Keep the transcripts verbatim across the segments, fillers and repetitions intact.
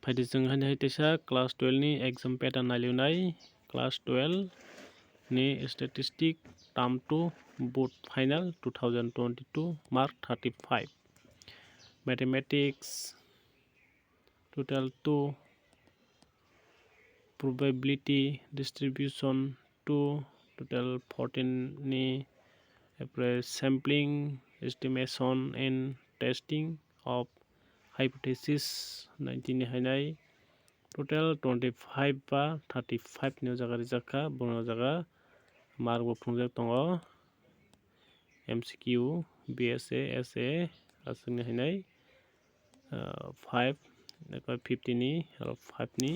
Haidi chwng haini hai teisa class twelve ni exam pattern nailunai, class twelve ni statistic term two board final two thousand twenty-two, mark thirty-five, mathematics total two, probability distribution two, total fourteen ni, apre sampling, estimation and testing of hypothesis nineteen ni hainai, total twenty-five ba thirty-five ni o jaga rijak kha, bono jaga mark bo phunukjak tongo, M C Q, B S A, S A, aswkni hainai, ah, five, fifty ni, aro five ni,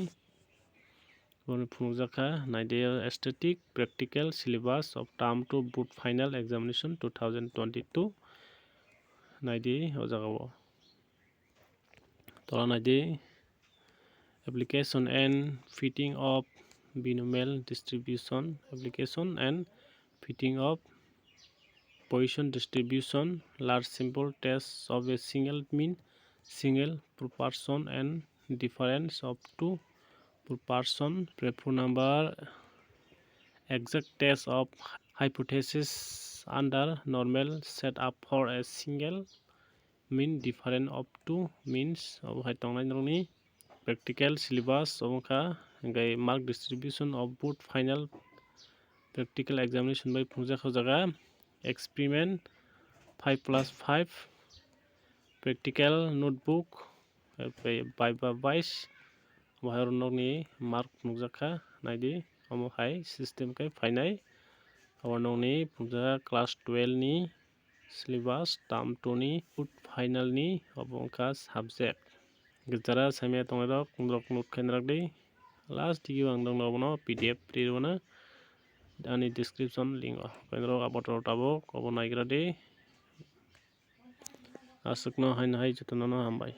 bono phunukjak kha, naidi static practical syllabus of term two board final examination two thousand twenty-two, naidi o jaga o. Tola naidi, application and fitting of binomial distribution, application and fitting of position distribution, large sample test of a single mean, single proportion and difference of two proportion, prefer number, exact test of hypothesis under normal setup for a single mean, difference of two means, obo hai tongnai norokni practical syllabus omo kha, hingkai mark distribution of board final practical examination bai phunukjak kha o jaga, experiment five plus five, practical notebook, bai ba bais, bo hai norokni mark phunukjak kha, naidi omo hai system khe phainai, abo nokni phunukjak class twelve ni syllabus term two ni board final ni obo wngkha subject. Jara saimaya tongnai rok, norok note khaina rok di. Last video ang nokno obono P D F free rwna ani description link o. Koi norok abo tabuk obo naigra di. Aswkno haino hai jotono no hambai.